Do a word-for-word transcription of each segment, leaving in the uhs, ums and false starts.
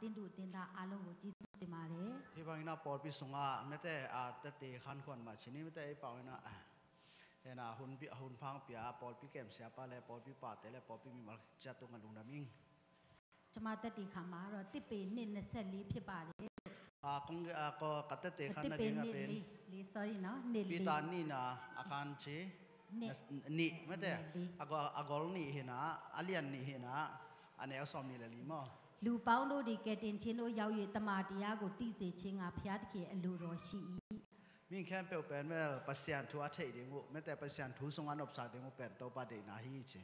တင်းသူတင်သားအားလုံးကိုကျေးဇူးတင်ပါတယ်။ Hih bangin ah pawlpi sungah mete a tete khan khuan mah cin hi, mete ei pau in ah, en ah, hun pi-, hun phang pia pawlpi kem siapa le pawlpi pate le pawlpi mimal ciat tungah lungdam ing. ကျွန်မသက်သေခံမှာတော့တစ်ပေနှစ်နှစ်ဆယ့်လေးဖြစ်ပါတယ်။ အာ၊ ကိုယ့်၊ အာ၊ ကိုယ့်၊ ကသက်သေခံ တစ်ပေနှစ်နှစ်ဆယ့်လေး၊ လေး၊ sorry နော်၊ နှစ်လေး။ Peter nih na a khan ci. Nih. Nih, mete. Nihလေး။ A gol, a gol nih hi na, a lian nih hi na, a neu sawm nih le li maw. လူပေါင်းတို့သည်ကယ်တင်ခြင်းသို့ရောက်၍တမန်တရားကိုသိစေခြင်းငှာဘုရားသခင်အလိုတော်ရှိ၏။ Mihing khempeuh pen bel Pasian thu a theih ding uh, mete, Pasian thu sungah nopsak ding uh pen Topa deihna hi ci.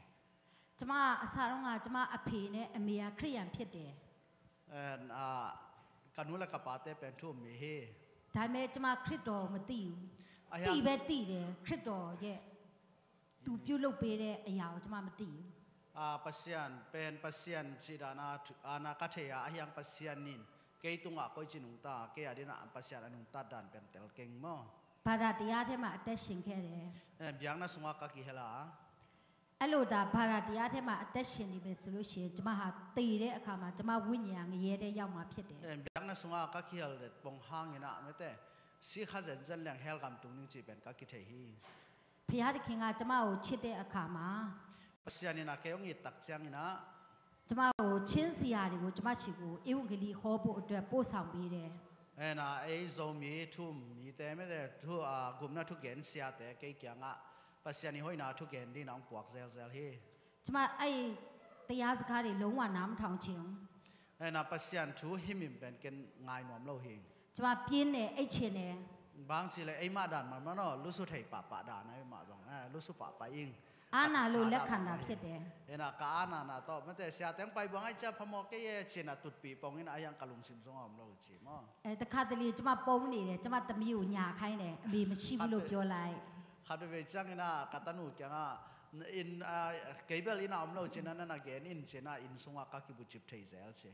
ကျွန်မအစတုန်းကကျွန်မအဖေနဲ့အမေကခရစ်ယာန်ဖြစ်တယ်။ And, ah, ka nu le ka pate pen thu um mi hi. ဒါပေမဲ့ကျွန်မခရစ်တော်မသိဘူး။ အဟံ သိပဲသိတယ်၊ ခရစ်တော်ရဲ့သူပြုလုပ်ပေးတဲ့အရာကိုကျွန်မမသိဘူး။ Ah, Pasian pen Pasian ci dan a thu, ah, na ka thei a, ahi hang Pasian in kei tungah koici nungta, kei a dingin ah Pasian a nungtat dan pen tel keng maw. ဘာသာတရားထဲမှာအသက်ရှင်ခဲ့တယ်။ Eh, biakna sungah ka kihel a. အဲ့လိုသာဘာသာတရားထဲမှာအသက်ရှင်နေမယ်ဆိုလို့ရှိရင်ကျွန်မဟာသေတဲ့အခါမှာကျွန်မဝိညာဉ်ကငရဲထဲရောက်မှာဖြစ်တယ်။ Eh, biakna sungah ka kihel det pong hangin ah, mete, si kha zenzen leng hell gam tung ding ci pen ka kithei hi. ဘုရားသခင်ကကျွန်မကိုချစ်တဲ့အခါမှာ Pasian in ah kei hong it tak ciangin ah, ကျွန်မကိုချင်းဆရာတွေကိုကျွန်မဆီကိုဧဝံဂေလိဟောဖို့အတွက်ပို့ဆောင်ပေးတယ်။ And ah, ei Zomi thu um mite, mete, thu, ah, gupna thugen siate kei kiangah Pasian i hoihna thugen dingin ah hong puak zelzel hi. ကျွန်မအဲ့ဒီတရားစကားတွေလုံးဝနားမထောင်ချင်ဘူး။ And ah, Pasian thu himhim pen ken ngai nuam lo hi. ကျွန်မပြင်းတယ်၊ အိပ်ချင်တယ်။ Bang ci le, eimah dan man man aw, lusu thei pahpah dan ahi mah zong, eh, lusu pahpah ing. အာနာလို့လက်ခံတာဖြစ်တယ်။ And ah, ka ana na tawh, mete, siate hong pai buang ahih ciang phamawh kei e ci-in ah tutpih pongin ah, ahi hang ka lungsim sungah om lo ci maw. အဲ၊ တစ်ခါတလေကျွန်မပုန်းနေတယ်၊ ကျွန်မသမီးကိုညှာခိုင်းတယ်၊ အမေမရှိဘူးလို့ပြောလိုက်။ Khat veve ciangin ah ka tanu kiangah, in, ah, kei bel inn ah om lo ci-in ah na na gen in ci-in ah inn sungah ka kibucip thei zel ci.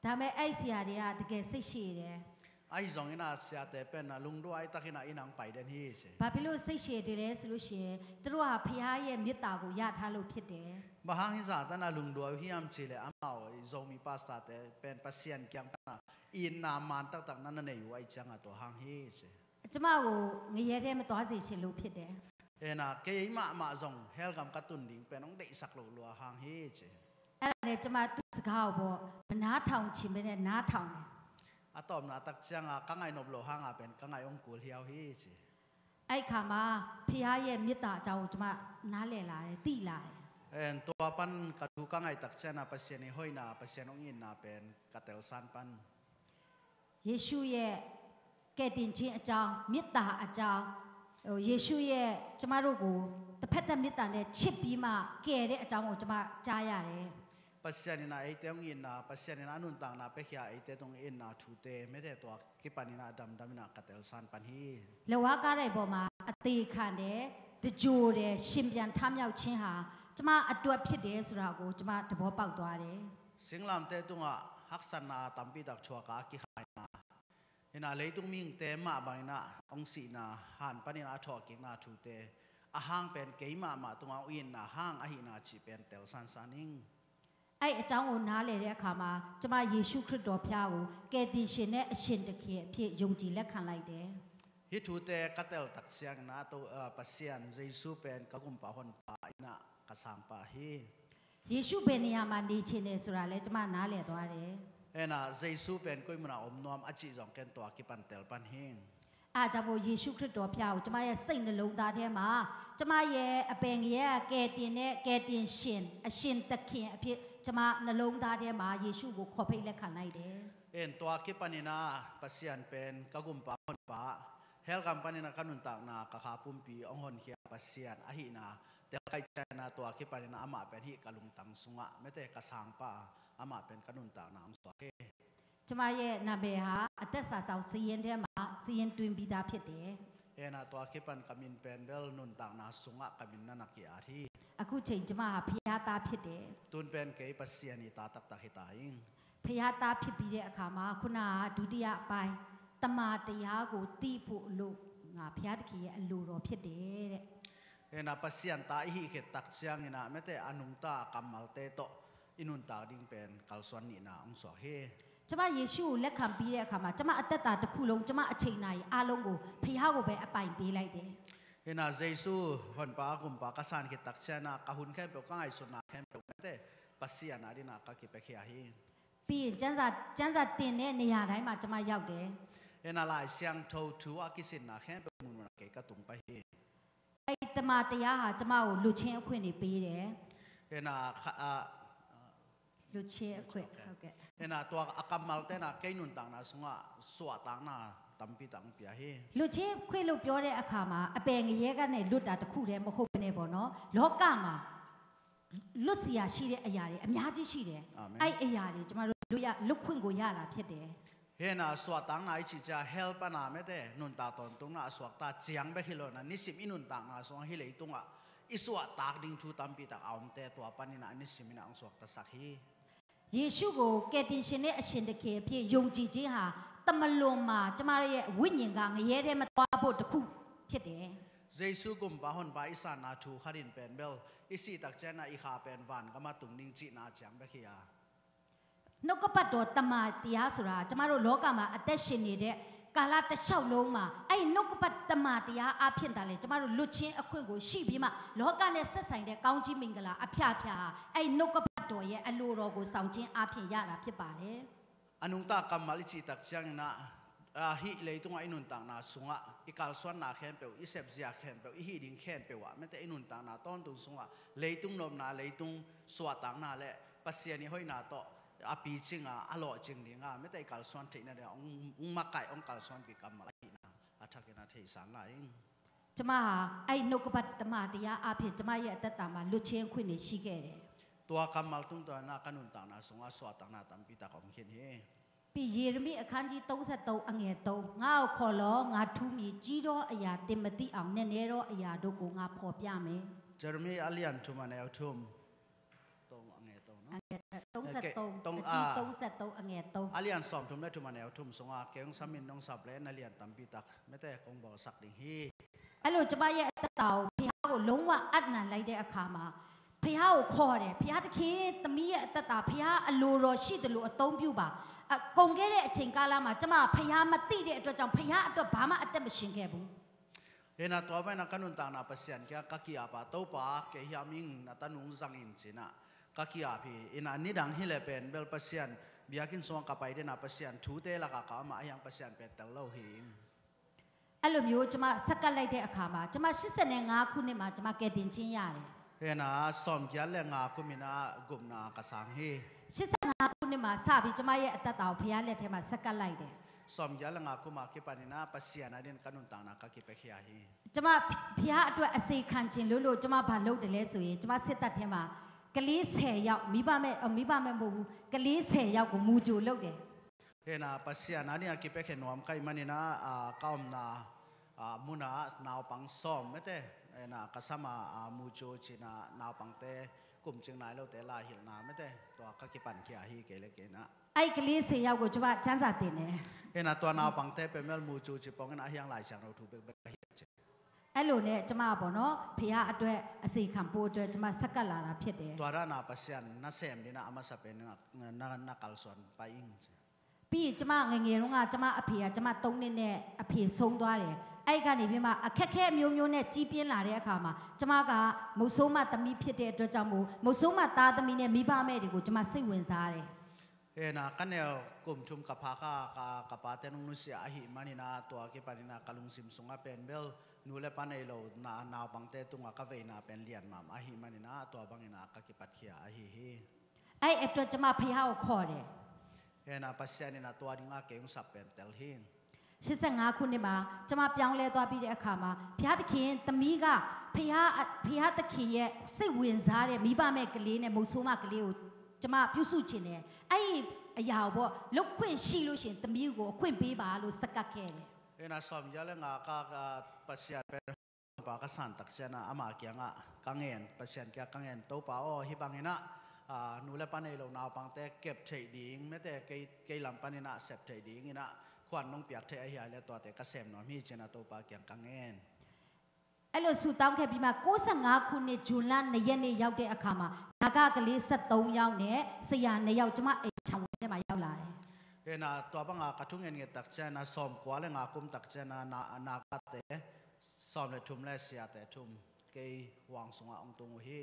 ဒါပေမဲ့အဲ့ဆရာတွေကတကယ်စိတ်ရှည်တယ်။ Ahi zongin ah siate pen ah lungduai takin ah inn ah hong pai den hi ci. ဘာဖြစ်လို့စိတ်ရှည်တယ်လဲဆိုလို့ရှိရင်သူတို့ဟာဘုရားရဲ့မေတ္တာကိုရထားလို့ဖြစ်တယ်။ Bang hang hih zahtan ah lungduai uh hiam cih leh amau Zomi pastor-te pen Pasian kiang pan ah itna man taktak na na nei uh ahih ciangah tua hang hi ci. ကျွန်မကိုငရဲထဲမသွားစေချင်လို့ဖြစ်တယ်။ And ah, kei mahmah zong hell gam ka tun ding pen hong deihsak loh lua hang hi ci. အဲ့ဒါနဲ့ကျွန်မသူ့စကားကိုပေါ့မနားထောင်ချင်ဘဲနဲ့နားထောင်တယ်။ A tawpna tak ciangah ka ngaih nop loh hangah pen ka ngaih hong kul hiau hi ci. အဲ့အခါမှာဘုရားရဲ့မေတ္တာအကြောင်းကိုကျွန်မနားလည်လာတယ်၊ သိလာတယ်။ And tua pan ka thu ka ngaih tak ciangah Pasian i hoihna, Pasian hong itna pen ka telsan pan. ယေရှုရဲ့ကယ်တင်ခြင်းအကြောင်း၊ မေတ္တာအကြောင်း၊ ဟိုယေရှုရဲ့ကျမတို့ကိုတစ်ဖက်သက်မေတ္တာနဲ့ချစ်ပြီးမှကယ်တဲ့အကြောင်းကိုကျမကြားရတယ်။ Pasian in ah eite hong itna, Pasian in ah a nuntakna piakhia eite tung itna thute, mete, tua kipanin ah damdamin ah ka telsan pan hi. လက်ဝါးကားတိုင်ပေါ်မှာအသေခံတယ်၊ တကြိုတယ်၊ ရှင်ပြန်ထမြောက်ခြင်းဟာကျမအတွက်ဖြစ်တယ်ဆိုတာကိုကျမသဘောပေါက်သွားတယ်။ Singlamteh tungah haksatna tampi tak thuak a kikhaina, in ah leitung mihingte mah bangin ah hong sihna, han panin ah a thawhkikna thute, a hang pen kei mahmah tungah hong itna hang ahihna cih pen telsansan ing. အဲ့အကြောင်းကိုနားလည်တဲ့အခါမှာကျမယေရှုခရစ်တော်ဘုရားကိုကယ်တင်ရှင်နဲ့အရှင်သခင်အဖြစ်ယုံကြည်လက်ခံလိုက်တယ်။ Hih thute ka tel tak ciangin ah, to, ah, Pasian Jesu pen ka gumpa honpa in ah ka sangpa hi. ယေရှုဘယ်နေရာမှာနေချင်တယ်ဆိုတာလည်းကျမနားလည်သွားတယ်။ And ah, Jesu pen koi munah om nuam a cih zong ken tua kipan tel pan hi. အဲဒါကြောင့်မို့ယေရှုခရစ်တော်ဘုရားကိုကျမရဲ့စိတ်နှလုံးသားထဲမှာကျမရဲ့အပင်ငရဲကကယ်တင်တဲ့ကယ်တင်ရှင်အရှင်သခင်အဖြစ်ကျမနှလုံးသားထဲမှာယေရှုကိုခေါ်ဖိတ်လက်ခံလိုက်တယ်။ And tua kipanin ah Pasian pen ka gumpa honpa, hell gam panin ah ka nuntakna, ka kha pumpi hong honkhia Pasian ahihna telkhaih ciangin ah tua kipanin ah amah pen hih ka lungtang sungah, mete, ka sangpa, amah pen ka nuntakna hong suak hi. ကျမရဲ့နာမည်ဟာအသက်စာစောင်စာရင်းထဲမှာစာရင်းသွင်းပြီးသားဖြစ်တယ်။ And ah, tua kipan ka min pen bel nuntakna sungah ka min na na ki-at hi. အခုချိန်ကျမဟာဘုရားသားဖြစ်တယ်။ Tun pen kei Pasian i ta taktak hi ta ing. ဘုရားသားဖြစ်ပြီးတဲ့အခါမှာခုနကဒုတိယအပိုင်းတမန်တရားကိုသိဖို့အလို့ငါဘုရားသခင်ရဲ့အလိုတော်ဖြစ်တယ်တဲ့။ And ah, Pasian ta i hih khit tak ciangin ah, mete, a nungta a kammalte tawh i nuntak ding pen kalsuan nihna hong suak hi. ကျမယေရှုကိုလက်ခံပြီးတဲ့အခါမှာကျမအသက်တာတစ်ခုလုံးကျမအချိန်နာရီအားလုံးကိုဖခင်ကိုပဲအပိုင်ပေးလိုက်တယ်။ Hina Jesu honpa gumpa ka san khit takciana ka hun khempeuh ka ngaihsutna khempeuh mete Pasian a dina ka kipekhia hi. ပြီးရင်ကျမ်းစာကျမ်းစာတင်တဲ့နေရာတိုင်းမှာကျမရောက်တယ်။ Hina Lai Siangtho thu a kisinna khempeuh munmuna kei ka tung pai hi. အဲ့ဒီတမန်တရားဟာကျမကိုလွတ်ခြင်းအခွင့်တွေပေးတယ်။ Hina kha a လွတ်ခြင်းအခွင့်ဟုတ်ကဲ့။ Hina tua a kammal tena kei nuntakna sunga suahtakna tampi tak pia hi. လွတ်ခြင်းအခွင့်လို့ပြောတဲ့အခါမှာအပယ်ငရဲကနေလွတ်တာတစ်ခုတည်းမဟုတ်ဘဲနဲ့ပေါ့နော်လောကမှာလွတ်စရာရှိတဲ့အရာတွေအများကြီးရှိတယ်။ အဲ့အရာတွေကျမတို့လွတ်ရလွတ်ခွင့်ကိုရတာဖြစ်တယ်။ Hina suahtakna i cih cia hell pana mete nuntak tawntungna a suakta ciang bek hi lo na nisim i nuntakna sung hi leitungah i suahtak ding thu tampi tak a omte tua panina a nisim ina ang suaktasak hi. ယေရှုကိုကယ်တင်ရှင်နဲ့အရှင်တခင်အဖြစ်ယုံကြည်ခြင်းဟာတမလွန်မှာကျမတို့ရဲ့ဝိညာဉ်ကငရဲထဲမသွားဖို့တစ်ခုဖြစ်တယ်။ Jesu gumpa honpa i sanna thu khatin pen bel i sih takciana i kha pen van gama tung ding cihna ciang bek hi a. နှုတ်ကပတ်တော်တမန်တရားဆိုတာကျမတို့လောကမှာအသက်ရှင်နေတဲ့ကာလတစ်လျှောက်လုံးမှာအဲ့ဒီနှုတ်ကပတ်တမန်တရားအဖြစ်သာလေကျမတို့လွတ်ချင်းအခွင့်ကိုရှိပြီးမှလောကနဲ့ဆက်ဆိုင်တဲ့ကောင်းကြီးမင်္ဂလာအဖျားဖျားဟာအဲ့ဒီနှုတ်ကပတ်တော်ရဲ့အလိုတော်ကိုဆောင်ခြင်းအဖြစ်ရတာဖြစ်ပါတယ်။ A nungta kammal i cih takciangina a hih leitungah i nuntakna sungah i kalsuanna khempeuh i sepzia khempeuh i hih ding khempeuh ah mete i nuntakna tawntung sungah leitung nopna leitung suahtakna le Pasian i hoihna tawh a picinga a lawhcing dinga mete i kalsuan theihna dinga ong makaih ong kalsuan kik kammal ahihna a thakina theihsa ngai ing. ကျမဟာအဲ့နှုတ်ကပတ်တမန်တရားအဖြစ်ကျမရဲ့အသက်တာမှာလွတ်ချင်းခွင့်နေရှိခဲ့တယ်။ Tua kammal tungtawna ka nuntakna sunga suahtakna tampi tak om khin hi. ပြီးယေရမိအခန်းကြီး33အငယ်3ငါ့ကိုခေါ်လော့ငါထူးမြတ်ကြီးသောအရာတင်မသိအောင်နက်နဲသောအရာတို့ကိုငါဖော်ပြမယ်။ Jeremi a lian thum a neu thum. Tong a nge tong no. Angeta tong sa tong tong aji a tong sa tong angeta. A lian sawm thum le thum a neu thum sunga keng samin nong sap le na lian tampi tak mete kong bawl sak ding hi. အဲ့လိုကျမရဲ့အသက်တာကိုဖခင်ကိုလုံးဝအပ်နှံလိုက်တဲ့အခါမှာဖခင်ကိုခေါ်တယ်ဖခင်တခင်သမီးရဲ့အသက်တာဖခင်အလိုတော်ရှိသလိုအသုံးပြုပါအကုန်ခဲ့တဲ့အချိန်ကာလမှာကျမဖခင်မသိတဲ့အတွက်ကြောင့်ဖခင်အတွက်ဘာမှအသက်မရှင်ခဲ့ဘူး။ Hina tua bana ka nuntakna Pasian kia ka kiapa Topa kei hiam ing na tanung zangin cina ka kiap hi ina nidang hi le pen bel Pasian biakin song ka pai dena Pasian thute laka ka ama hiang Pasian pen tel lo hi. အဲ့လိုမျိုးကျမဆက်ကပ်လိုက်တဲ့အခါမှာကျမ85ခုနှစ်မှာကျမကယ်တင်ခြင်းရတယ်။ Hina sawm giat le nga kumina gupna ka sang hi. 85ခုနှစ်မှာစပြီးကျမရဲ့အသက်တာကိုဖခင်လက်ထဲမှာဆက်ကပ်လိုက်တယ်။ Sawm giat le nga kuma kipanina Pasian a din ka nuntakna ka kipekhia hi. ကျမဖျားအတွက်အစေခံချင်လို့လို့ကျမဘာလုပ်တယ်လဲဆိုရင်ကျမစစ်တပ်ထဲမှာကလေး10ယောက်မိဘမဲ့မိဘမဲ့မဟုတ်ဘူးကလေး10ယောက်ကိုမူကြိုလုပ်တယ်။ Hena Pasian a ni a kipekhe nuam kai manina ka omna muna naupang sawm mete hena ka sama mucu cina naupangte kumcing nai lote la hilna mete tua ka kipan kia hi kei le kei na. အဲ့ကလေး10ယောက်ကိုကျမစံစာတင်တယ်။ Hena tua naupangte pemel mucu ci pongin a hiang lai siang lo thu bekbek ka hi. အဲ့လိုနဲ့ကျမပေါ့နော်ဖခင်အတွက်အစီခံဖို့အတွက်ကျမဆက်ကပ်လာတာဖြစ်တယ်။ Tua dana Pasian na sem dina a masa pen na na na kalsuan pai ing. ပြီးရင်ကျမငယ်ငယ်တုန်းကကျမအဖေကကျမသုံးနှစ်နဲ့အဖေဆုံးသွားတယ်။အဲ့ကနေပြီးမှအခက်ခဲမျိုးမျိုးနဲ့ကြီးပြင်းလာတဲ့အခါမှာကျမကမုတ်ဆိုးမသမီးဖြစ်တဲ့အတွက်ကြောင့်မို့မုတ်ဆိုးမသားသမီးနဲ့မိဘမဲ့တွေကိုကျမစိတ်ဝင်စားတယ်။ Hena ka neu kum thum ka pha kha ka ka pate nung nusia ahi manina tua kipanina ka lungsim sunga pen bel nu le pa nei lo na naupangte tunga ka veina pen lian mama ahi manina tua bangina ka kipatkhia ahi hi. အဲ့အတွက်ကျမဖခင်ကိုခေါ်တယ်။ Hena Pasian ina tua dinga kei ung sap pen tel hi. 85ခုနှစ်မှာကျမပြောင်းလဲသွားပြီးတဲ့အခါမှာဘုရားသခင်သမီးကဘုရားဘုရားသခင်ရဲ့စိတ်ဝင်စားတဲ့မိဘမဲ့ကလေးနဲ့မုတ်ဆိုးမကလေးကိုကျမပြုစုချင်တယ်။အဲ့ဒီအရာကိုပေါ့လုပ်ခွင့်ရှိလို့ရှိရင်သမီးကိုအခွင့်ပေးပါလို့စကတ်ခဲ့တယ်။ Hena sawm ya le nga ka ka Pasian pen pa ka san tak ciana ama kianga ka ngen Pasian kia ka ngen Topa aw hi bangina nu le pa nei lo naupangte kep theih ding mete kei kei lam panina sep theih dingina khuan nong piak theih ahi ai le tuate ka sem nuam hi cina Topa kiang ka ngen. အဲ့လိုဆူတောင်းခဲ့ပြီးမှကိုးဆယ့်ငါးခုနှစ်ဇွန်လနှစ်ရက်နေ့ရောက်တဲ့အခါမှာနာဂကလေးဆယ့်သုံးယောက်နဲ့ဆရာနှစ်ယောက်ကျမအိမ်ခြံဝင်းထဲမှာရောက်လာတယ်။ Hena, tua banga ka thu ngetnget tak ciangin a, sawmkua le nga kum tak ciangin a, na, na kate sawm le thum le siate thum kei huang sungah hong tung uh hi.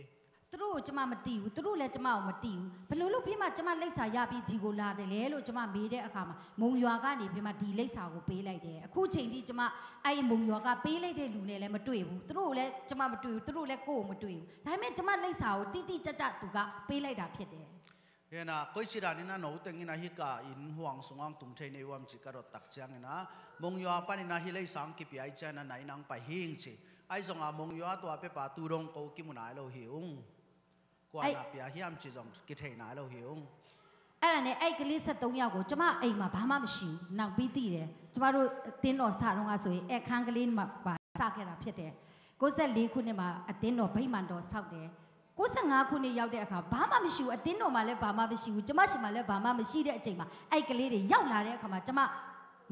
သူတို့ကို ကျွန်မမသိဘူး။ သူတို့လည်း ကျွန်မကို မသိဘူး။ ဘယ်လိုလုပ်ပြီးမှ ကျွန်မလိပ်စာရပြီး ဒီကိုလာတယ်လဲလို့ ကျွန်မမေးတဲ့အခါမှာ မုံရွာကနေပြီးမှ ဒီလိပ်စာကို ပေးလိုက်တယ်။ အခုချိန်ထိ ကျွန်မ အဲ့ဒီမုံရွာက ပေးလိုက်တဲ့လူနဲ့လည်း မတွေ့ဘူး။ သူတို့ကိုလည်း ကျွန်မမတွေ့ဘူး။ သူတို့လည်း ကိုယ့်ကို မတွေ့ဘူး။ ဒါပေမဲ့ ကျွန်မလိပ်စာကို တိတိကျကျ သူက ပေးလိုက်တာဖြစ်တယ်။ Hena, koi ci dan in a, no teng in a, hih ka inn huang sungah hong tung thei na hi uh hiam ci ka dot tak ciangin a, Monywa panin a hih leisang kipia ahih ciangin a, na innah hong pai hing ci. Ahi zongin a, Monywa tua pepa tu dong ko kimu nai lo hi ung. Kua na pia hiam ci zong kithei nai lo hi ung. အဲ့ဒါနဲ့ အဲ့ကလေး ဆယ့်သုံးယောက်ကို ကျမအိမ်မှာ ဘာမှမရှိဘူး။ နောက်ပြီးသိတယ်။ ကျမတို့ အသင်းတော်စတုန်းကဆိုရင် အခန်းကလေးမှာ စခဲ့တာဖြစ်တယ်။ ကိုးဆယ့်လေးခုနှစ်မှာ အသင်းတော်ဗိမာန်တော်ဆောက်တယ်။ ကိုးဆယ့်ငါးခုနှစ်ရောက်တဲ့အခါ ဘာမှမရှိဘူး။ အသင်းတော်မှာလည်း ဘာမှမရှိဘူး။ ကျမဆီမှာလည်း ဘာမှမရှိတဲ့အချိန်မှာ အဲ့ကလေးတွေ ရောက်လာတဲ့အခါမှာ ကျမ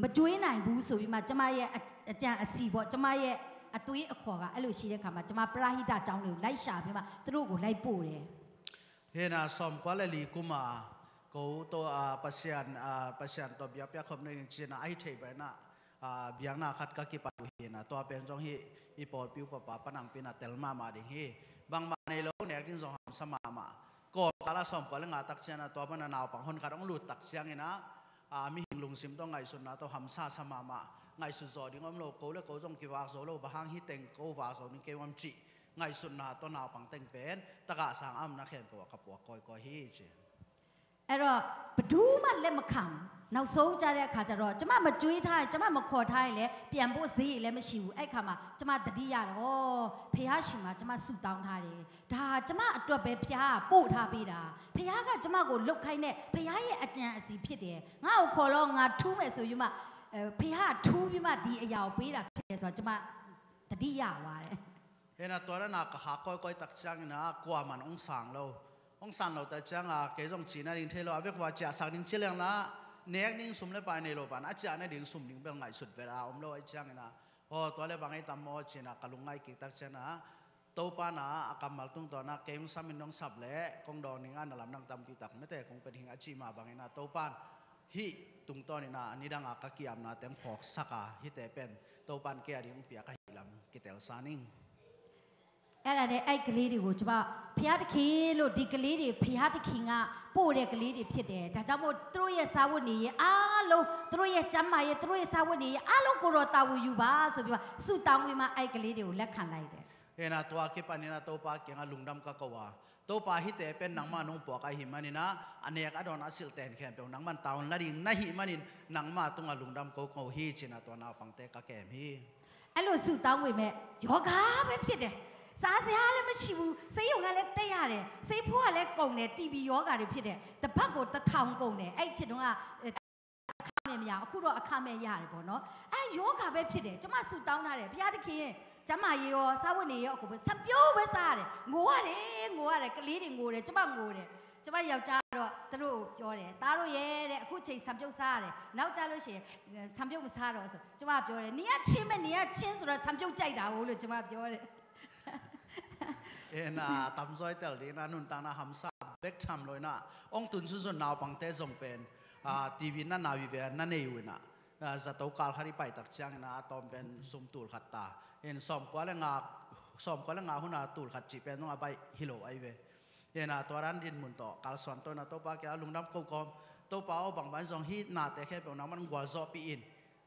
မကျွေးနိုင်ဘူးဆိုပြီးမှ ကျမရဲ့အ-၊ အကြံအစည်ပေါ့။ ကျမရဲ့အတွေးအခေါ်က အဲ့လိုရှိတဲ့အခါမှာ ကျမ ပရဟိတကျောင်းတွေကို လိုက်ရှာပြီးမှ သူတို့ကို လိုက်ပို့တယ်။ Hena, sawmkua le li kum a, ko tawh, a, Pasian, a, Pasian tawh biakpiak khawm nading ci-in a, ahi thei bangin a, a, biakna khat ka kipan uh hi a, tua pen zong hih i pawlpi upapa panangpi in a tel mahmah ding hi. Bangmah nei lo, nek ding zong hamsa mahmah. Kawmkal a sawmkua le nga tak ciangin a, tua pan a naupang hon khat hong lut tak ciangin a, a, mihing lungsim tawh ngaihsutna tawh hamsa sa mahmah. Ngaihsut zawh ding om lo, ko le ko zong kivak zo lo, bang hang hih teng ko vak zo ding kei uh hiam cih ngaihsutna tawh naupang teng pen tagah sang a omna khempeuh ah ka puak kawikawi hi ci. အဲ့တော့ ဘယ်သူမှ လက်မခံဘူး။ နောက်ဆုံးကျတဲ့အခါကျတော့ ကျမမကျွေးထားရင်၊ ကျမမခေါ်ထားရင်လည်း ပြန်ဖို့ဈေးလည်းမရှိဘူး။ အဲ့ခါမှာ ကျမသတိရတယ်။ အော်၊ ဘုရားရှင်မှာ ကျမဆုတောင်းထားတယ်။ ဒါဟာ ကျမအတွက်ပဲ ဘုရားက ပို့ထားပေးတာ။ ဘုရားက ကျမကို လုပ်ခိုင်းတဲ့ ဘုရားရဲ့အကြံအစည်ဖြစ်တယ်။ ငါ့ကိုခေါ်လို့ ငါထူးမယ်ဆိုပြီးမှ၊ အဲ၊ ဘုရားက ထူးပြီးမှ ဒီအရာကို ပေးတာဖြစ်တယ်ဆိုတာ ကျမ သတိရသွားတယ်။ Hena, tua dan a ka khak kawikawi tak ciangin a, kuaman hong sang lo. Hong sang lo tak ciang a, kei zong ci nading thei lo, a vekpi a ciahsak ding ci leng la, nek ding sum le pai nei lo pan a, ciah nading sum ding bel ngaihsut vet a om lo ahih ciangin a, aw, tua le bang ei tam maw ci-in a ka lungngaih kik tak ciangin a, Topa in a, a kammal tungtawn a, kei hong sam in hong sap leh kong dawng ding a, na lamdang tampi tak mete kong pia ding a cih mah bangin a, Topa in hih tungtawn in a, a nidang a ka ki-apna teng phawksak a, hihte pen Topa in kei a ding hong piak ahih lam kitelsa ning. အဲ့ဒါနဲ့ အဲ့ကလေးတွေကို ကျမ ဘုရားသခင်လို့ ဒီကလေးတွေ ဘုရားသခင်က ပို့တဲ့ကလေးတွေဖြစ်တယ်။ ဒါကြောင့်မို့ သူတို့ရဲ့ စားဝတ်နေရေးအားလုံး၊ သူတို့ရဲ့ ကျန်းမာရေး၊ သူတို့ရဲ့ စားဝတ်နေရေးအားလုံး ကိုယ်တော် တာဝန်ယူပါဆိုပြီးမှ ဆုတောင်းပြီးမှ အဲ့ကလေးတွေကို လက်ခံလိုက်တယ်။ Hena, tua kipan in a Topa kiangah lungdam ka ko a, Topa, hihte pen nangmah nong puak ahih manin a, a nek a dawn a silh ten khempeuh nangmah in tawn la ding na hih manin, nangmah tungah lungdam ko ko hi ci-in a, tua naupangte ka kem hi. အဲ့လိုဆုတောင်းပေမဲ့ ရောဂါပဲဖြစ်တယ်။ စားစရာလည်းမရှိဘူး။ ဆေးရုံကလည်းတက်ရတယ်။ ဆေးဖိုးကလည်းကုန်တယ်။ တီဘီရောဂါတွေဖြစ်တယ်။ တစ်ပတ်ကိုတစ်ထောင်ကုန်တယ်။ အဲ့အချိန်တုန်းက အခမဲ့မရဘူး။ အခုတော့ အခမဲ့ရတယ်ပေါ့နော်။ အဲ၊ ရောဂါပဲဖြစ်တယ်။ ကျမဆုတောင်းထားတယ်။ ဘုရားသခင်၊ ကျန်းမာရေးရော၊ စားဝတ်နေရေးရော၊ အကုန်ပဲ၊ ဆံပြုတ်ပဲစားရတယ်။ ငိုရတယ်၊ ငိုရတယ်။ ကလေးတွေငိုတယ်။ ကျမငိုတယ်။ ကျမယောက်ျားတော့ သူတို့ကိုပြောတယ်။ သားတို့ရဲ့တဲ့၊ အခုချိန်ဆံပြုတ်စားရတယ်။ နောက်ကျလို့ရှိရင် ဆံပြုတ်မစားတော့ဘူးဆို။ ကျမပြောတယ်။ နင်က ချင်းပဲ၊ နင်က ချင်းဆိုတော့ ဆံပြုတ်ကြိုက်တာကိုလို့ ကျမပြောတယ်။ Hena, tamzaw i tel ding in a, nuntakna hamsa bek tham lo in a, hong tun sunsun naupangte zong pen, a, tibi na, na vive na nei uh in a, a, zato kal khat i pai tak ciangin a, a tawm pen sum tul khat ta. Hena, sawmkua le nga, sawmkua le nga hun a tul khat cih pen zong a baih hi lo ahi ve. Hena, tua dan dinmun tawh kalsuan to in a, Topa kiangah lungdam ko kawm. Topa aw, bangbang zong hih nate khempeuh nangmah in gualzawhpih in.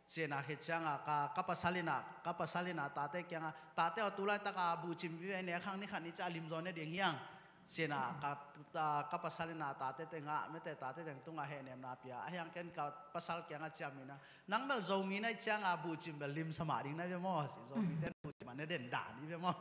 Ci-in a, khit ciang a ka, ka pasal in a, ka pasal in a tate kiangah, tate aw, tu laitak a buhcim vive, nek hang ni khat ni ciang a lim zaw ne ding hi hang. Ci-in a ka, ka, ka pasal in a tate tengah, mete tate teng tungah hehnemna pia. Ahih hang ken ka pasal kiangah ciam in a, nang bel Zomi na hih ciang a buhcim bel limsa mah ding na ve maw? Ci, Zomite in buhcim a ne den dan hi ve maw?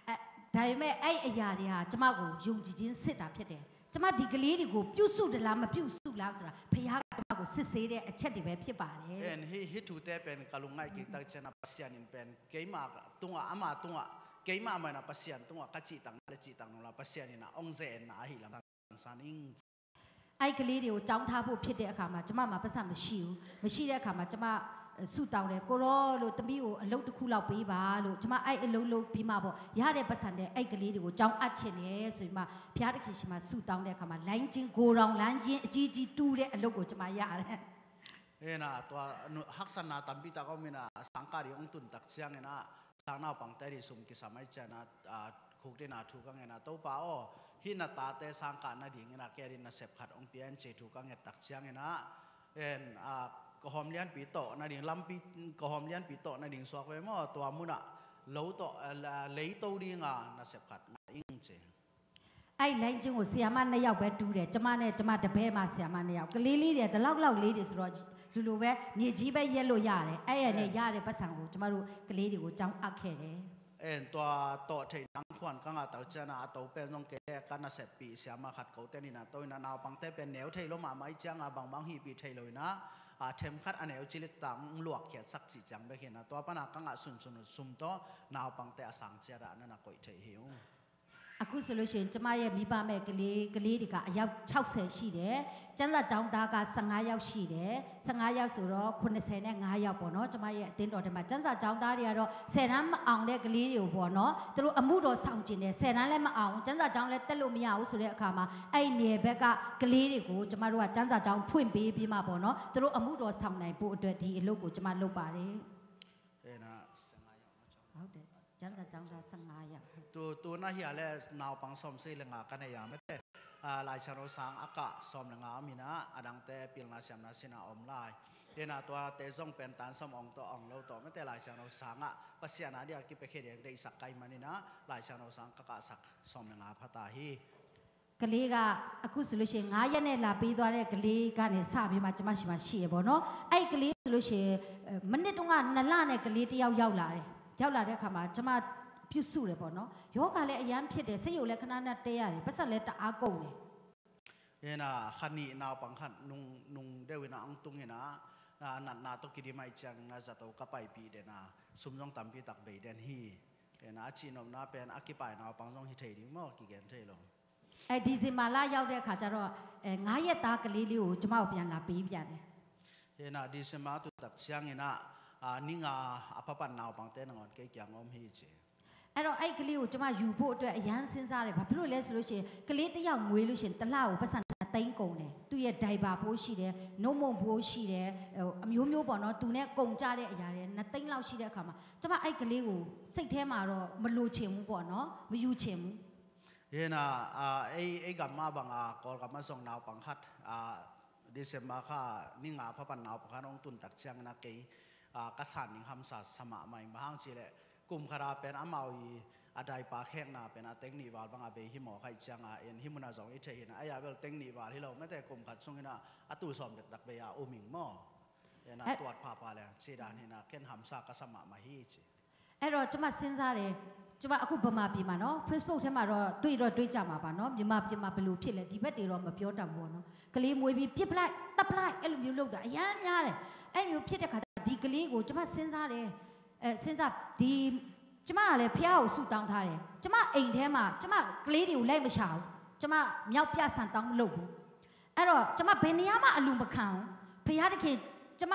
အဲ၊ ဒါပေမဲ့ အဲ့အရာတွေဟာ ကျမကို ယုံကြည်ခြင်းစစ်တာဖြစ်တယ်။ ကျမ ဒီကလေးတွေကို ပြုစုသလား၊ မပြုစုလားဆိုတာ ဘုရားက ကျမကို စစ်ဆေးတဲ့အချက်တွေပဲ ဖြစ်ပါတယ်။ And hih, hih thute pen ka lungngaih kik tak ciang a, Pasian in pen keima tungah, ama tungah, keima mah in a, Pasian tungah ka cihtakna le cihtak nop la, Pasian in a hong ze-etna ahih lam sansan ing. အဲ့ကလေးတွေကို ကျောင်းထားဖို့ဖြစ်တဲ့အခါမှာ ကျမမှာ ပိုက်ဆံမရှိဘူး။ မရှိတဲ့အခါမှာ ကျမ ဆုတောင်းတယ်။ ကိုယ်တော်လို့ သမီးကိုအလုပ်တစ်ခုလောက်ပေးပါလို့၊ ကျွန်မအဲ့အလုပ်လုပ်ပြီးမှပေါ့၊ ရတဲ့ပတ်စံတွေ အဲ့ကလေးတွေကိုကျောင်းအပ်ချင်တယ်ဆိုပြီးမှ ဘုရားသခင်ရှိမှဆုတောင်းတဲ့အခါမှာ လိုင်းချင်းကိုယ်တော်လိုင်းချင်းအကြီးကြီးတူးတဲ့အလုပ်ကိုကျွန်မရတယ်။ Ena tua haksatna tampi tak om ina, sangkah ding hong tun tak ciangina, sang naupangte ding sum kisam ai ciana, khukdina thu ka ngen a, Topa aw, hih na tate sangkah nadingina kei ding nasep khat hong pia in ci thu ka nget tak ciangina, en, ka hawm lianpi tawh nading lampi, ka hawm lianpi tawh nading suak ve maw, tua muna lo tawh, leito dinga nasep khat ngah ing ci. အဲ့လိုင်းချင်းကို ဆရာမနှစ်ယောက်ပဲတူးတယ်။ ကျွန်မနဲ့ကျွန်မတပည့်မဆရာမနှစ်ယောက်ကလေးလေးတွေကဒီလောက်လောက်လေးတွေဆိုတော့ လူလိုပဲမြေကြီးပဲရက်လို့ရတယ်။ အဲ့ရနဲ့ရတဲ့ပတ်စံကိုကျွန်မတို့ကလေးတွေကိုကျောင်းအပ်ခဲ့တယ်။ En tua tawh theih nang khuan ka ngah tak ciana a to pen zong kei le ka nasep pi siama khat ko ten ina to ina naupangte pen neu thei lo mahmah i cianga bangbang hih pi thei lo ina, a them khat a neu cilik tang luak khiat sak ci ciang bek hina, tua pana ka ngah sunsun sum tawh naupangte a sang ciat ah na na koih thei hi ung. အခုဆိုလို့ရှိရင်ကျမရဲ့မိဘမဲ့ကလေးကလေးတွေကအယောက်ခြောက်ဆယ်ရှိတယ်။ ကျမ်းစာကျောင်းသားကဆယ့်ငါးယောက်ရှိတယ်။ ဆယ့်ငါးယောက်ဆိုတော့ခုနှစ်ဆယ်နဲ့ငါးယောက်ပေါ့နော်။ ကျမရဲ့အသင်းတော်ထဲမှာကျမ်းစာကျောင်းသားတွေကတော့ဆယ်တန်းမအောင်တဲ့ကလေးတွေကိုပေါ့နော်။ သူတို့အမှုတော်ဆောင်ကျင်တယ်။ ဆယ်တန်းလည်းမအောင်ဘူး။ ကျမ်းစာကျောင်းလည်းတက်လို့မရဘူးဆိုတဲ့အခါမှာအဲ့ဒီနယ်ဘက်ကကလေးတွေကိုကျမတို့ကကျမ်းစာကျောင်းဖွင့်ပေးပြီးမှပေါ့နော်။ သူတို့အမှုတော်ဆောင်နိုင်ဖို့အတွက်ဒီအလုပ်ကိုကျမလုပ်ပါတယ်။ ဟုတ်တယ်။ ကျမ်းစာကျောင်းသားဆယ့်ငါးယောက်။ Tu, tu na hia le naupang sawm sei le nga ka nei a mete. Laisiangtho sang a kah sawm le nga om ina, a dangte pilna siamna sina om lai. Ina tuate zong pen tan sawm ong tawh ong lo tawh mete Laisiangtho sang ah Pasian a dia kipiakhia ding deihsak kai manina Laisiangtho sang ka kahsak sawm le nga phata hi. ကလေးကအခုဆိုလို့ရှိရင်ငါးရက်နဲ့လာပေးသွားတဲ့ကလေးကနေစပြီးမှကျမရှိမှရှိရပေါ့နော်။ အဲ့ကလေးဆိုလို့ရှိရင်အဲမိနစ်တုန်းကနှစ်လနဲ့ကလေးတစ်ယောက်ရောက်လာတယ်။ ရောက်လာတဲ့အခါမှာကျမပြုစုတယ်ပေါ့နော်။ ယောဂလည်းအရမ်းဖြစ်တယ်။ ဆေးရုံလည်းခဏခဏတက်ရတယ်။ ပတ်စံလည်းတအားကုန်တယ်။ Ena khani naupang khat nung nung deuh ina ang tung ina, natna to kidimai ciang na zato ka paipi dena sum zong tampi tak bei den hi. Ena a cihnopna pen a kipai naupang zong hi thei ding maw kigen thei lo. အဲဒီဇင်ဘာလရောက်တဲ့အခါကျတော့အဲငါးရက်သားကလေးလေးကိုကျမတို့ပြန်လာပေးပြန်တယ်။ Ena December tu tak ciang ina, a ninga a papan naupangte nangawn kei kiang om hi ci. အဲ့တော့အဲ့ကလေးကိုကျမယူဖို့အတွက်အရမ်းစဉ်းစားတယ်။ ဘာဖြစ်လို့လဲဆိုလို့ရှိရင်ကလေးတစ်ယောက်မွေးလို့ရှိရင်တစ်လကိုပတ်စံနှစ်သိန်းကုန်တယ်။ သူ့ရဲ့ diaper ဖို့ရှိတယ်။ နုတ်မုန့်ဖို့ရှိတယ်။ ဟိုအမျိုးမျိုးပေါ့နော်။ သူနဲ့ကုန်ကြတဲ့အရာတွေနှစ်သိန်းလောက်ရှိတဲ့အခါမှာကျမအဲ့ကလေးကိုစိတ်ထဲမှာတော့မလိုချင်ဘူးပေါ့နော်။ မယူချင်ဘူး။ Hena, a, ei, ei gam mah banga Kawlgam a zong naupang khat, a, December kha ni nga phapan naupang khat hong tun tak ciangin a kei, a, ka san ning hamsa sa mahmah ing. Bang hang cih leh kum khat a pen amau i a daipa khekna pen a teng nih val banga bei hi mawk ahih cianga en hih munah zong i theih hina. Ei a bel teng nih val hi lo mete kum khat sungin a, a tu sawm dektak bei a um ing maw? En a tuat phapha le cih dan hina ken hamsa ka sa mahmah hi ci. အဲ့တော့ကျမစဉ်းစားတယ်။ ကျမအခုဗမာပြည်မှာနော် Facebook ထဲမှာတော့တွေ့တော့တွေ့ကြမှာပါနော်။ မြန်မာပြည်မှာဘယ်လိုဖြစ်လဲဒီဘက်တွေတော့မပြောတတ်ဘူးပေါ့နော်။ ကလေးမွေးပြီးပြစ်ပလိုက်တပ်ပလိုက်အဲ့လိုမျိုးလုပ်တာအရမ်းများတယ်။ အဲ့လိုမျိုးဖြစ်တဲ့ခါကျဒီကလေးကိုကျမစဉ်းစားတယ်။ အဲစဉ်းစားဒီကျမကလည်းဖះကိုဆူတောင်းထားတယ်။ ကျမအိမ်ထဲမှာကျမကလေးတွေကိုလိုက်မရှာဘူး။ ကျမမြောက်ပြဆန်တောင်းမလုပ်ဘူး။ အဲ့တော့ကျမဘယ်နေရာမှအလူမခံဘူး။ ဘုရားသခင်ကျမ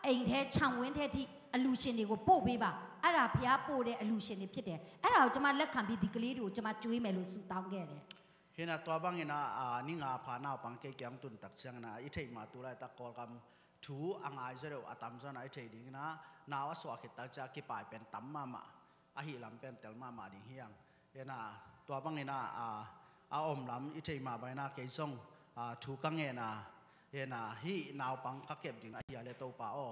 အိမ်ထဲခြံဝင်းထဲထိအလူရှင်တွေကိုပို့ပေးပါ။ အဲ့ဒါဘုရားပို့တဲ့အလူရှင်တွေဖြစ်တယ်။ အဲ့ဒါကိုကျမလက်ခံပြီးဒီကလေးတွေကိုကျမကျွေးမယ်လို့ဆုတောင်းခဲ့တယ်။ Hina tua bangina, a, ni nga pha naupang kei kiang tun tak ciangina i theih ma tu laitak Kawlgam thu a ngai zaw deuh a tam zaw na i theih dingina nau a suah khit tak cia kipai pen tam mahmah. Ahi lam pen tel mahmah ding hiang. Hena tua bangina, a, a om lam i theih mah bangina kei zong, a, thu ka ngena. Hena hih naupang ka kep ding ahi a le Topa aw,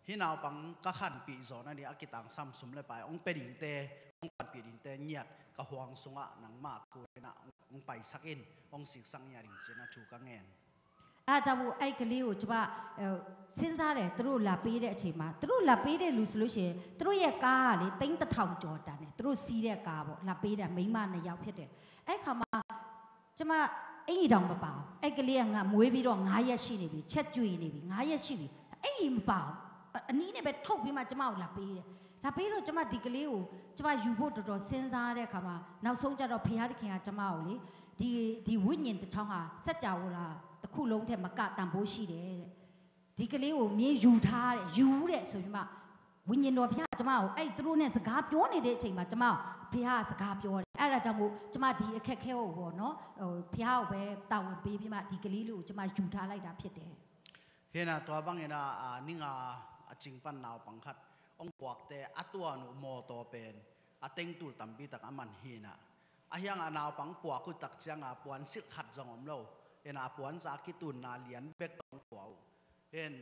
hih naupang ka khanpih zawna ding a kitangsam sum le pai hong pia dingte, hong panpih dingte ngiat ka huang sungah nangmah kunina hong paisak in, hong siksak ngiat ding cina thu ka ngen. အဲဒါကြောင့်မို့အဲ့ကလေးကိုကျမအဲစဉ်းစားတယ်။ သူတို့လာပေးတဲ့အချိန်မှာသူတို့လာပေးတဲ့လူဆိုလို့ရှိရင်သူတို့ရဲ့ကားကလေသိန်းတစ်ထောင်ကျော်တန်တယ်။ သူတို့စီးတဲ့ကားပေါ့လာပေးတာမိန်းမနှစ်ယောက်ဖြစ်တယ်။ အဲ့ခါမှာကျမအင်ကြီးတောင်မပါဘူး။ အဲ့ကလေးကငါမွေးပြီးတော့ငါးရက်ရှိနေပြီ။ ချက်ကျွေနေပြီ။ ငါးရက်ရှိပြီ။ အင်ကြီးမပါဘူး။ အနီးနဲ့ပဲထုတ်ပြီးမှကျမကိုလာပေးတယ်။ လာပေးတော့ကျမဒီကလေးကိုကျမယူဖို့တော်တော်စဉ်းစားတဲ့အခါမှာနောက်ဆုံးကျတော့ဘုရားသခင်ကကျမကိုလေဒီဒီဝိညာဉ်တစ်ချောင်းဟာစัจ java တစ်ခုလုံးထက်မကတန်ဖိုးရှိတယ်တဲ့။ ဒီကလေးကို မင်းယူထားတယ်၊ ယူတဲ့ဆိုပြီးမှ ဝိညာဉ်တော်ဘုရား ကျမကို အဲ့သူတို့နဲ့စကားပြောနေတဲ့အချိန်မှာ ကျမကို ဘုရားက စကားပြောတယ်။ အဲ့ဒါကြောင့်မို့ ကျမ ဒီအခက်အခဲကိုပေါ့နော်၊ ဟို၊ ဘုရားကိုပဲ တာဝန်ပေးပြီးမှ ဒီကလေးလေးကို ကျမ ယူထားလိုက်တာဖြစ်တယ်။ Hi na, tua bangin a, a, ning a a cing pan naupang khat hong puakte, a tua nu mawtaw pen a tengtul tampi tak a man hi na. A hiang a naupang puak uh tak ciang a puansilh khat zong om lo. Hi na, a puanza kitunna lian bek tawh hong pua uh. Hi na,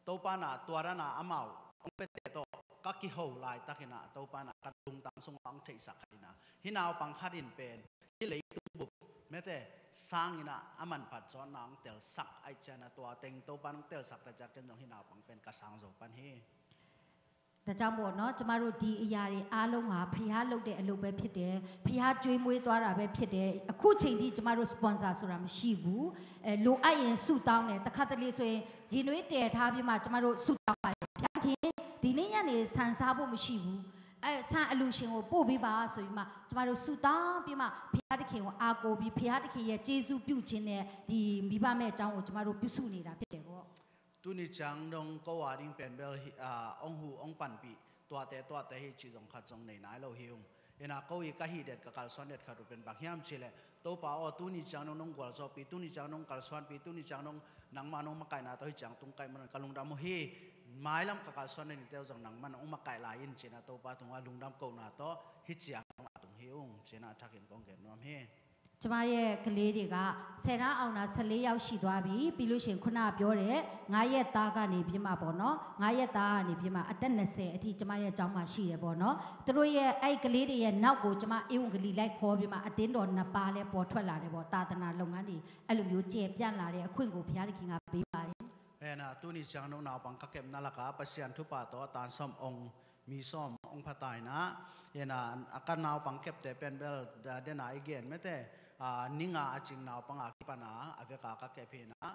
Topa na tua dan a amau hong piate tawh ka kiho laitakin a, Topa na ka lungtang sungah hong theihsak khat hi na. Hih naupang khat in pen hih leitung bup mete sangin a, a manphat zawhna hong telsak ahih ciangin a, tua teng Topa in hong telsak ta ciang ken zong hih naupang pen ka sang zo pan hi. ဒါကြောင့်ပေါ့နော်၊ ကျမတို့ ဒီအရာတွေအားလုံးဟာ ဘုရားလုပ်တဲ့အလုပ်ပဲဖြစ်တယ်။ ဘုရားကျွေးမွေးသွားတာပဲဖြစ်တယ်။ အခုချိန်ထိ ကျမတို့ sponsor ဆိုတာ မရှိဘူး။ အဲ၊ လိုအပ်ရင် ဆုတောင်းတယ်။ တခါတလေဆိုရင် ရေနွေးတည်ထားပြီးမှ ကျမတို့ ဆုတောင်းပါတယ်။ ဘုရားသခင်၊ ဒီနေ့ညနေ ဆန်စားဖို့မရှိဘူး။ အဲ၊ ဆန်အလှူရှင်ကို ပို့ပေးပါဆိုပြီးမှ ကျမတို့ ဆုတောင်းပြီးမှ ဘုရားသခင်ကို အားကိုးပြီး ဘုရားသခင်ရဲ့ ကျေးဇူးပြုခြင်းနဲ့ ဒီမိဘမဲ့အကြောင်းကို ကျမတို့ ပြုစုနေတာဖြစ်တယ်ပေါ့။ Tuni ciang dong ko a ding pen bel hi, a, hong huh, hong panpih tuate, tuate hi cih zong khat zong nei nai lo hi ung. Hi na, ko i ka hih det, ka kalsuan det khat uh pen bang hiam cih leh, Topa aw, tuni ciang dong nong gualzawhpih, tuni ciang dong kalsuanpih, tuni ciang dong nangma nong makaihna tawh hih ciang tung kaih man un ka lungdam uh hi. Mailam ka kalsuan den nite uh zong nangman hong makaih lai in ci-in a, Topa tungah lungdam kohna tawh hih ciang dong a tung hi ung ci-in a, a thakin kong gen nuam hi. ကျမရဲ့ကလေးတွေက ဆယ်တန်းအောင်တာ ဆယ့်လေးယောက်ရှိသွားပြီ။ ပြီးလို့ရှိရင် ခုနကပြောတဲ့ ငါးရက်သားကနေပြီးမှပေါ့နော်၊ ငါးရက်သားကနေပြီးမှ အသက်နှစ်ဆယ်အထိ ကျမရဲ့ကျောင်းမှာရှိတယ်ပေါ့နော်။ သူတို့ရဲ့၊ အဲ့ကလေးတွေရဲ့နောက်ကို ကျမ ဧဝံဂေလိ လိုက်ခေါ်ပြီးမှ အသင်းတော်နှစ်ပါးလဲ ပေါ်ထွက်လာတယ်ပေါ့။ သာသနာလုပ်ငန်းတွေ အဲ့လိုမျိုး ကျယ်ပြန့်လာတဲ့ အခွင့်ကို ဘုရားသခင်က ပေးပါတယ်။ Hi na, tuni ciang dong naupang ka kepna lakah Pasian thupha tawh a tan sawm hong, mi sawm hong pha ta hi na. Hi na, a ka naupang kepte pen bel, da, den a i gen mete, a, ning a a cing naupang a kipan a, a vek a ka kep hi na.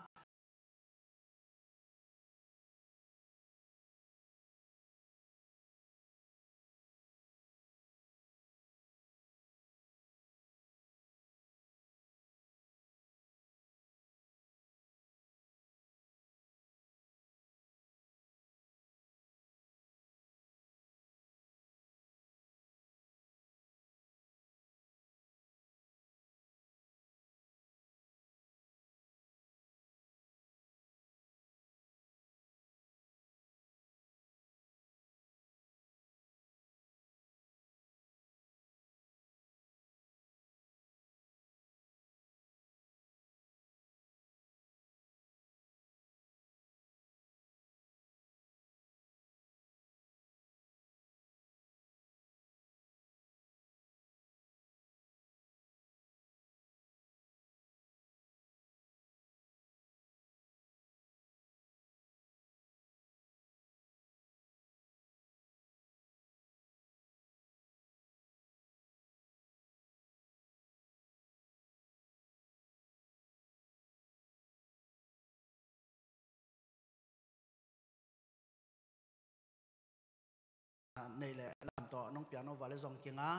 Nei le lam tawh nong piak nop uh leh zong kingah.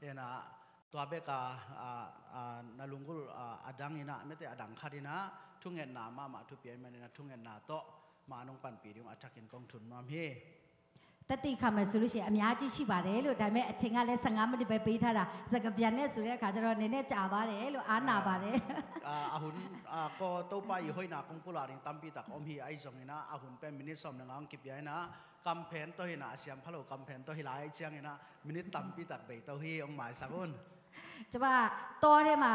Hi na, tua bek a, a, a, na lunggulh, a, a dang in a, mete a dang khat in a, thungetna mahmah thupi ahih manin a, thungetna tawh mah nong panpih ding uh a thakin kong thum nuam hi. သက်သေခံမယ်ဆိုလို့ရှိရင် အများကြီးရှိပါတယ်လို့၊ ဒါပေမဲ့ အချိန်ကလည်း ဆယ့်ငါးမိနစ်ပဲ ပေးထားတာ၊ စကားပြန်နဲ့ဆိုတဲ့အခါကျတော့ နည်းနည်းကြာပါတယ်လို့၊ အားနာပါတယ်။ အာ၊ အhun, a, ko Topa i hoihna kong pulak ding tampi tak om hi. Ahi zongin a, a hun pen minute sawm le nga hong kipia in a, kamphen tawh hi na, a siam pha lo kamphen tawh hi lai ciangin a, minute tampi tak bei to hi, hong maisak un. ကျမ တောထဲမှာ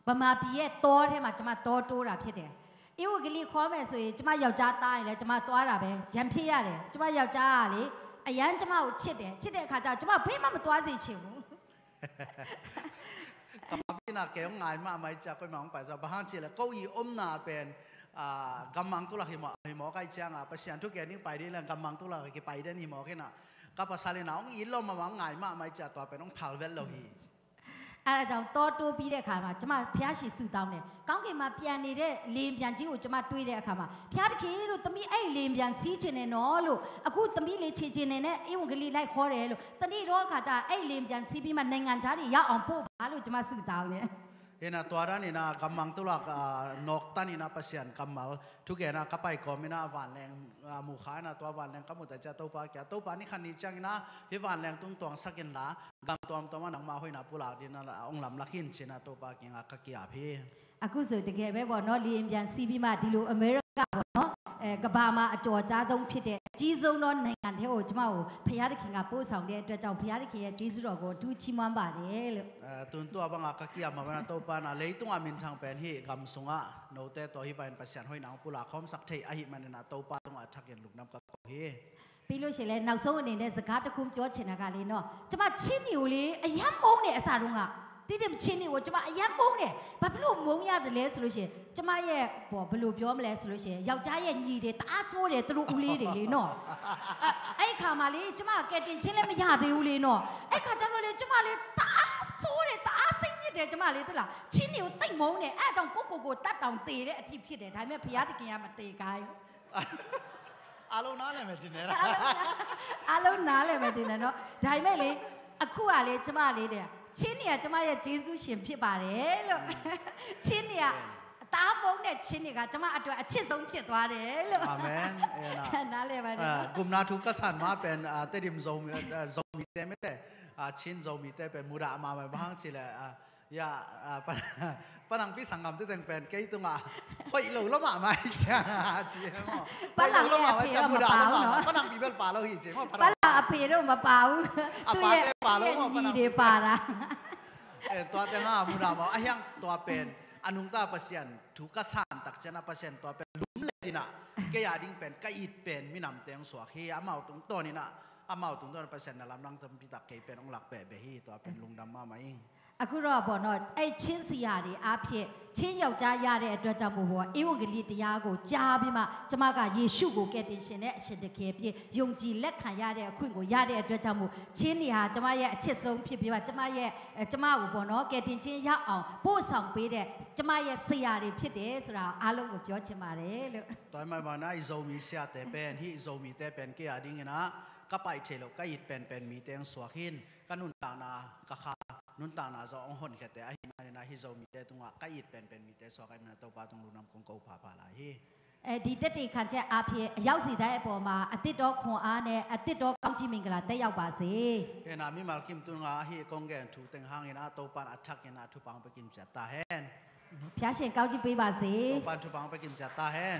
၊ ဗမာပြည်ရဲ့တောထဲမှာ ကျမ တောတိုးတာဖြစ်တယ်။ ဧဝံဂေလိခေါ်မယ်ဆိုရင် ကျမ ယောက်ျားသားရင်လည်း ကျမ သွားတာပဲ၊ ရန်ဖြစ်ရတယ်။ ကျမ ယောက်ျားကလေ အရမ်း ကျမကို ချစ်တယ်။ ချစ်တဲ့အခါကျတော့ ကျမ ဘယ်မှ မသွားစေချင်ဘူး။ Ka papi na kei hong ngai mahmah hi cia, koimah hong pai zaw. Bang hang cih leh ko i omna pen, a, gammang tulak hi mawk, hi mawk ahih ciang a, Pasian thu gen ding pai ding leh gammang tulak a kipai den hi mawk hi na. Ka pasal in a hong it lo mahmah, hong ngai mahmah hi cia, tua pen hong phal vet lo hi. အဲဒါကြောင့် တောတိုးပြီးတဲ့အခါမှာ ကျမ ဘုရားရှေ့ ဆုတောင်းတယ်။ ကောင်းကင်မှာ ပျံနေတဲ့ လေယာဉ်ပျံကြီးကို ကျမ တွေ့တဲ့အခါမှာ ဘုရားသခင်လို့ သမီး အဲ့လေယာဉ်ပျံ စီးချင်တယ်နော်လို့၊ အခု သမီး လေဆင်ချင်တယ်နဲ့ ဧဝံဂေလိ လိုက်ခေါ်တယ်လို့၊ တနေ့တော့အခါကျ အဲ့လေယာဉ်ပျံ စီးပြီးမှ နိုင်ငံခြားတွေ ရောက်အောင် ပို့ပါလို့ ကျမ ဆုတောင်းတယ်။ Ina tua dan ina gammang tulak, ah, nawktan ina Pasian kammal thugen a ka pai kawm ina vanleng, ah, mukha ina tua vanleng ka mut a cia Topa kia, Topa ni khan ni ciang ina hi vanleng tung tuangsak inla gam tuamtuam a nangma hoina pulak dina la ong lamlak hin cina Topa kinga ka kiap hi. အခုဆိုတကယ်ပဲပေါ့နော် လေယာဉ်ပျံစီးပြီးမှဒီလိုအမေရိကပေါ့နော်အဲကမ္ဘာမှာအကျော်အကြားဆုံးဖြစ်တဲ့အကြီးဆုံးသောနိုင်ငံထဲကိုကျမကိုဘုရားသခင်ကပို့ဆောင်တဲ့အတွက်ကြောင့်ဘုရားသခင်ရဲ့ကျေးဇူးတော်ကိုအထူးချီးမွမ်းပါတယ်လို့ Tuntua banga ka kiam mawina Topa na leitunga minthang pen hi gam sunga note tawh hi pain Pasian hoina ang pula khawmsak thei ahi manina Topa tunga thakin luknam ka ko hi. ပြီးလို့ရှိရင်လည်းနောက်ဆုံးအနေနဲ့စကားတစ်ခုပြောချင်တာကလေနော်ကျမချင်းနေကိုလေအရမ်းမုန်းတယ်အစတုန်းကတိတိချင်းနေကိုကျမအရမ်းမုန်းတယ်ဘာဖြစ်လို့မုန်းရတယ်လဲဆိုလို့ရှိရင်ကျမရဲ့ပေါ့ဘယ်လိုပြောမလဲဆိုလို့ရှိရင်ယောက်ျားရဲ့ညီတွေတအားဆိုးတယ်သူတို့ဦးလေးတွေလေနော်အဲ့ခါမှာလေကျမကယ်တင်ချင်းလည်းမရသေးဘူးလေနော်အဲ့ခါကျတော့လေကျမလေတအားဆိုးတယ်တအားစိတ်ညစ်တယ်ကျမလေတလားချင်းနေကိုတိတ်မုန်းတယ်အဲ့အကြောင်းကိုကိုကိုတတ်တောင်တေတဲ့အထိဖြစ်တယ်ဒါပေမဲ့ဘုရားသခင်ကမတေခိုင်း အားလုံးနားလည်မယ်ထင်တယ်နော် အားလုံးနားလည်မယ်ထင်တယ်နော်ဒါပေမဲ့လေအခုကလေကျမလေးတဲ့ချင်းနေကကျမရဲ့ကျေးဇူးရှင်ဖြစ်ပါတယ်လို့ချင်းနေကတားမုန်းတဲ့ချင်းနေကကျမအတွက်အချစ်ဆုံးဖြစ်သွားတယ်လို့ Amen. နားလည်ပါတယ်နော် Gumna thu kasan ma pen Tedim Zomi Zomi te mete Chin Zomi te pen muda ma ma bahang chile Ya, ah, pa, panangpi sanggam te teng pen kei tunga hoih lo lawmah mah hi ciang a ci maw. Hoih lo lawmah mah ciang mudah lawmah mah. Panangpi bel pa lo hi ci maw. Panang a phe lo ma pa u. A pa te pa lo maw panangpi. Tua teng a mudah maw a hiang tua pen a nungta Pasian thu ka san tak ciang a Pasian tua pen lum le inah kei a ding pen ka it pen minam teng suak hi amau tungtawn inah amau tungtawn Pasian na lamdang tampi tak kei pen ong lak peh beh hi tua pen lungdam mahmah ing. အခုတော့ပေါ့နော်အဲ့ချင်းစီယာတွေအားဖြင့်ချင်းယောက်ျားရတဲ့အတွက်ကြောင့်မို့ပေါ့ဧဝံဂေလိတရားကိုကြားပြီးမှကျမကယေရှုကိုကယ်တင်ရှင်နဲ့အရှင်တကယ်ဖြစ်ယုံကြည်လက်ခံရတဲ့အခွင့်ကိုရတဲ့အတွက်ကြောင့်မို့ချင်းတွေဟာကျမရဲ့အချစ်ဆုံးဖြစ်ပြီးတော့ကျမရဲ့အဲကျမကိုပေါ့နော်ကယ်တင်ချင်းရအောင်ပို့ဆောင်ပေးတဲ့ကျမရဲ့ဆရာတွေဖြစ်တယ်ဆိုတာကိုအားလုံးကိုပြောချင်ပါတယ်လို့ Toi mai bana i Zomi sia te pen hi Zomi te pen kei a dingin a ka pai thei lo ka it pen pen mi teng suak hin ka nuntakna ka kha nuntakna zong hong honkhia te ahi manin a hi Zomi te tungah ka it penpen mi te suak ahi manin a Topa tung lunam kong ko phapha lai hi. အဲဒီတက်တည်ခံချက်အားဖြင့်အယောက်စီတိုင်းအပေါ်မှာအသစ်တော်ခွန်အားနဲ့အသစ်တော်ကောင်းချီးမင်္ဂလာတက်ရောက်ပါစေ။ Hena mimal kim tunga hi kong gen thu teng hangin a Topan a thakin a thupang pekim ciat ta hen. ဖျားရှင်ကောင်းချီးပေးပါစေ။ Topan thupang pekim ciat ta hen.